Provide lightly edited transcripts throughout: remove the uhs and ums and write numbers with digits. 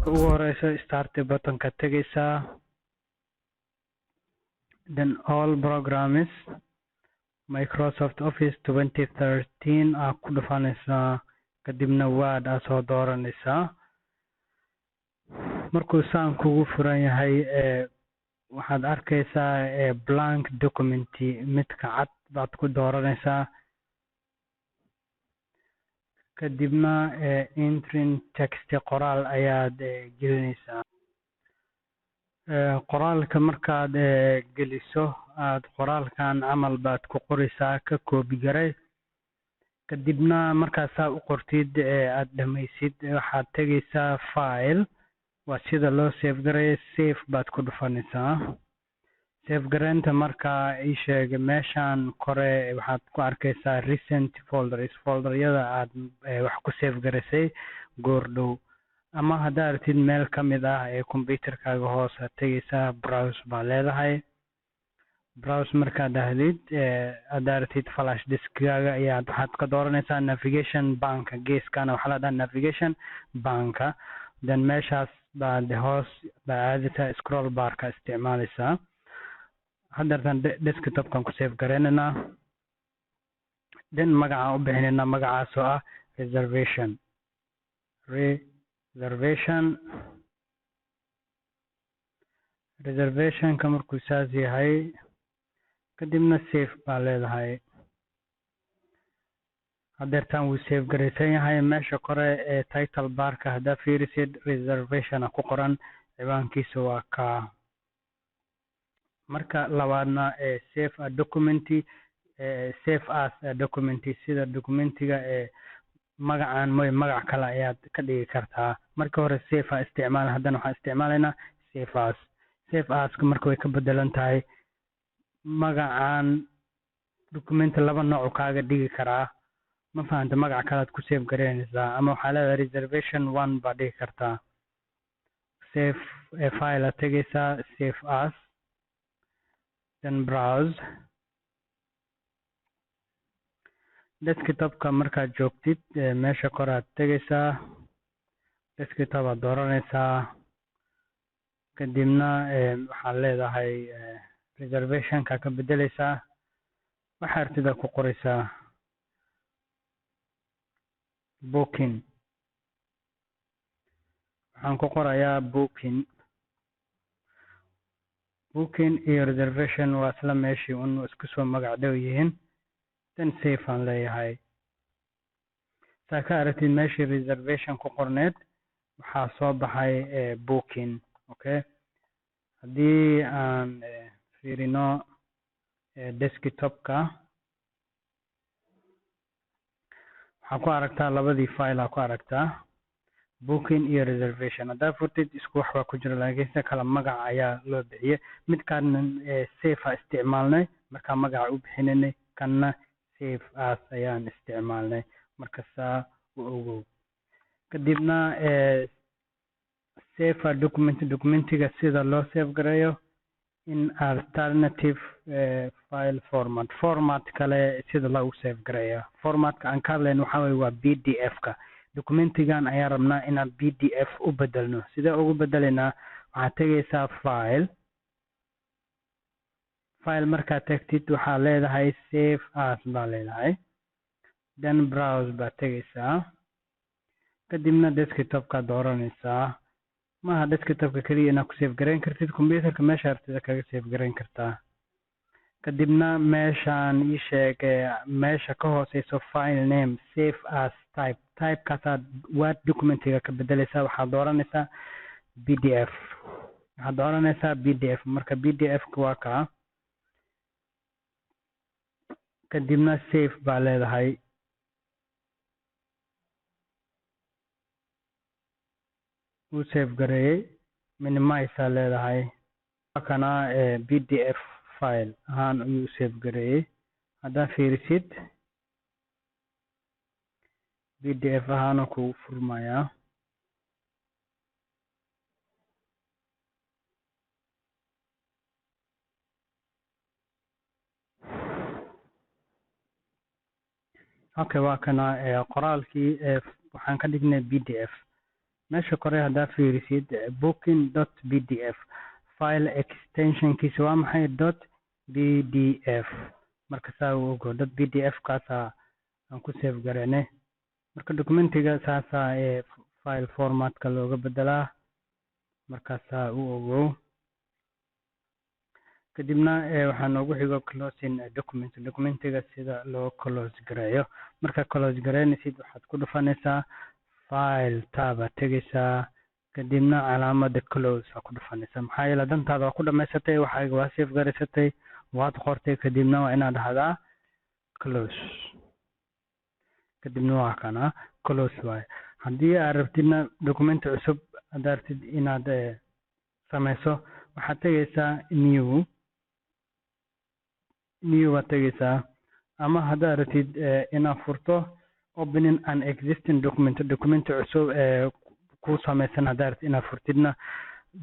Marka ugu horeyso start button-ka tegaysaa, then all programs, Microsoft Office 2013 aa ku dhufanaysaa, kadibna Word aa soo dooranaysaa. Markuu saan kugu furan yahay, waxaad arkaysaa blank document, midka cad baad ku dooranaysaa, kadibna entering text, qoraal ayaad gelinaysaa. Qoraalka markaad geliso, aad qoraalkan camal baad ku qoraysaa, ka copy garay. Kadibna markaad saa u qortid, aad dhamaysid, waxaad tegaysaa file. Waa sida loo save gareeyo. Save baad ku dhufanaysaa. Save gareynta markaa ii sheeg, meeshan kore waxaad ku arkaysaa recent folders, folderyada aad wax ku save garaysay goor dhow, ama haddaa aragtid meel ka mid ah ee computerkaaga hoos aad tegaysaa, browse baa leedahay. Browse markaad dhahdid, haddaa aragtid flash diskaaga ayaad waxaad ka dooranaysaa navigation pane-ka. Geeskana waxaa la dhahaa navigation pane-ka. Then meeshaas baad hoos baa aadaysaa, scroll barka isticmaalaysaa. Haddeertan desktopkan ku save garaynaynaa, then magacaan u bixinaynaa, magacaas oo ah reservation. Reservation, reservationka markuu saas yahay, kadibna save baa leedahay. Haddeertan wuu save garaysan yahay. Meesha kore ee title barka haddaa fiirisid, reservation ku qoran, ciwaankiisa waa kaa. Marka labaadna save a document, save as a document, sida documentiga ee magacan mooy magac kale ayaad ka dhigi kartaa. Marka hore save a isticmaal, haddana waxaan isticmaalaynaa save as. Save aska marka way ka bedelan tahay. Magacan documenti laba nooc kaaga dhigi karaa, ma fahanta? Magac kalead ku save garaynaysaa, ama waxaa leedahay reservation one baad dhigi kartaa. Save, file aad tegaysaa, save as, then browse. Desktopka markaad joogtid, meesha kore aad tegaysaa, desktop aad dooranaysaa, kadibna waxaad leedahay reservationka ka bedeleysaa, waxa artida ku qoraysaa, booking. Waxaan ku qorayaa booking. Booking iyo reservation waa isla meeshii un, isku soo magac dhow yihiin. Then save aan leeyahay. Saa ka aragtid, meeshii reservation ku qorneed waxaa soo baxay booking. Okay, haddii aan fiirino desktopka, waxaa ku aragtaa labadii file aa ku aragtaa, booking iyo reservation. Haddaa furtid, isku wax baa ku jira, laakiin sida kale magac ayaa loo bixiyey. Midkaana save a isticmaalnay markaa magaca u bixinanay, kanna save as ayaan isticmaalnay. Marka saa u ogow. Kadibna save a document, documentiga sida loo save gareeyo in alternative file format, format kale sida loogu save gareeyo. Formatka aan ka hadlayno waxaa waye waa PDF ka. Documentigan ayaan rabnaa inaan PDF u bedelno. Sidee ugu bedelaynaa? Waxaad tegaysaa file. File markaad tagtid, waxaa leedahay save as baa leedahay, then browse baad tegaysaa, kadibna desktopka dooranaysaa. Maaha desktopka keliya inaad ku save garayn kartid, computerka meesha artida kaga save garayn kartaa. Kadibna meeshaan ii sheeg, meesha ka hooseyso file name, save as type, typekaasaad Word documentiga ka bedeleysaa. Waxaad dooranaysaa PDF, waxaad dooranaysaa PDF. Marka PDF ka waa kaa. Kadibna save baa leedahay. Wuu save gareeyey. Minimize aa leedahay. Kana PDF file ahaan ayuu save gareeyey. Haddaa fiirisid, PDF ahaana kugu furmayaa. Okay, waa kana qoraalkii waxaan ka dhignay PDF. Meesha kore haddaa fiirisid, booking.pdf, file extensionkiisa waa maxay? .pdf. Marka saa u ogo, .pdf kaasaa aan ku save gareynay. Marka documentiga saasaa ee file formatka looga bedelaa. Markaasaa u ogow. Kadibna waxaa noogu xigo closing document, documentiga sida loo close gareeyo. Markaa close gareynaysid, waxaad ku dhufanaysaa File tab aad tegaysaa, kadibna calaamada close aa ku dhufanaysaa. Maxaa yeele dantaada waa ku dhamaysatay, waxaaga waa save garaysatay, waad qortay. Kadibna waa inaad dhahdaa close. Kadibna waa kana, close waaye. Haddii aad rabtidna documenti cusub haddaad rabtid inaad sameyso, waxaad tegaysaa New. New baad tegaysaa. Ama haddaad rabtid inaad furto, opening an existing document, documenti cusub ee ku sameysan haddaad rabtid inaad furtidna,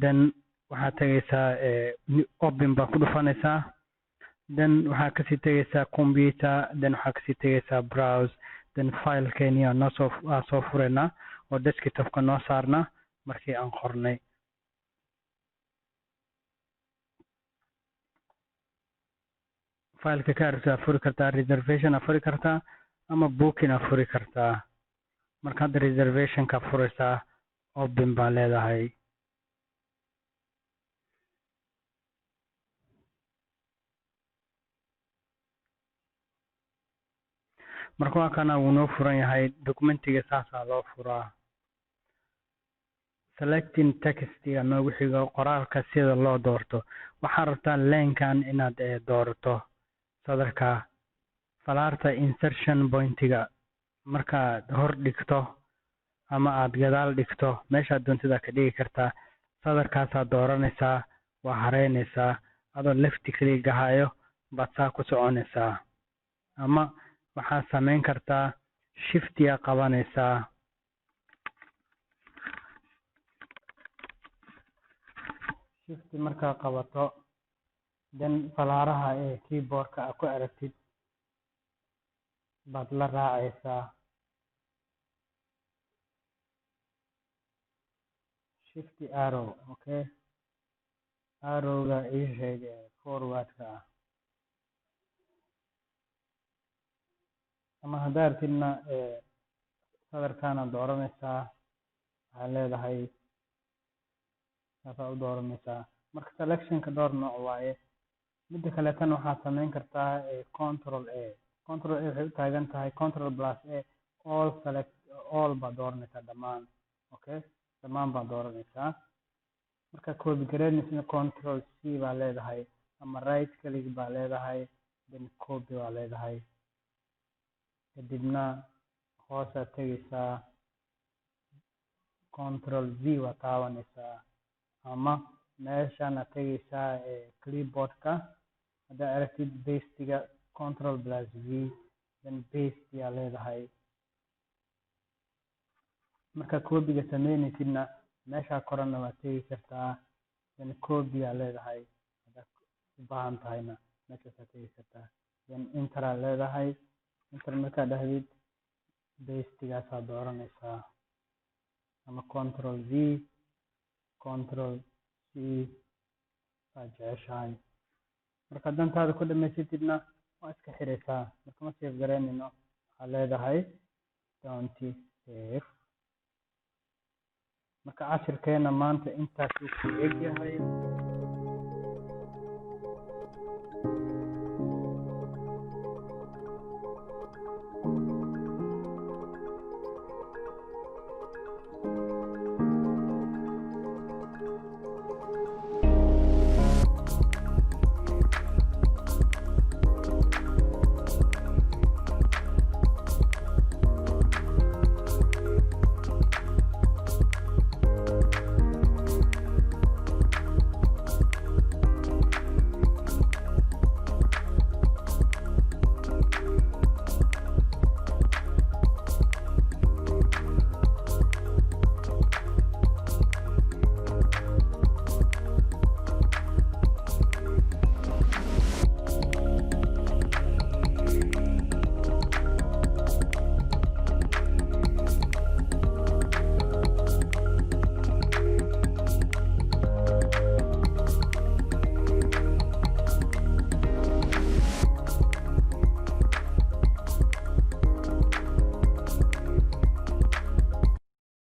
then waxaad tegaysaa Open baa ku dhufanaysaa. Then waxaad kasii tegaysaa Computer, then waxaad kasii tegaysaa Browse, then filekeeni aa noo soo aa soo fureynaa oo desktopka noo saarna markii aan qornay. Fileka ka rabtid aad furi kartaa, reservation aad furi kartaa ama booking aad furi kartaa. Marka hadda reservationka furaysaa, open baa leedahay. Marka waa kana, wuu noo furan yahay documentiga. Saasaa loo furaa. Selecting textiga noogu xigo, qoraalka sida loo doorto. Waxaad rabtaa linekan inaad doorato, sadarka. Falaarta insertion pointiga markaad hor dhigto ama aad gadaal dhigto, meeshaad doontidaa ka dhigi kartaa. Sadarkaasaad dooranaysaa, waa hareynaysaa, adoo left click hayo baad saa ku soconaysaa. Ama waxaad samayn kartaa shiftiyaa qabanaysaa. Shifti markaa qabato, then falaaraha ee keyboardka aad ku aragtid baad la raacaysaa. Shift arrow, okay, arrowga ii sheeg ee forwardka ah. Ama haddaa rabtidna sadarkaana dooranaysaa, waxaad leedahay saasaa u dooranaysaa. Marka selectionka dhowr nooc waaye. Midda kaleetana waxaad samayn kartaa Control A. Control A waxay u taagan tahay control plus A, all select all baad dooranaysaa dhammaan. Okay, dhammaan baad dooranaysaa. Marka copy gareynaysidna, Control C baa leedahay ama right click baa leedahay, then copy baa leedahay. Kadibna hoosaad tegaysaa, Control V waa taabanaysaa. Ama meeshaanaad tegaysaa ee clipboardka, haddaad aragtid pastiga, Control plus V, then paste yaa leedahay. Marka copyga sameynaysidna, meeshaa korena waad tegi kartaa, then copy yaa leedahay. Haddaad u baahan tahayna meeshaasaad tegi kartaa, then enter aa leedahay. Enter markaad dhahdid, pastigaasaad dooranaysaa ama Control V, Control C aad jeceshahay. Marka dantaada ku dhamaysatidna, waa iska xiraysaa. Marka ma save garaynayno, waxaad leedahay don't save. Marka cashirkeena maanta intaasuu ku egyahay.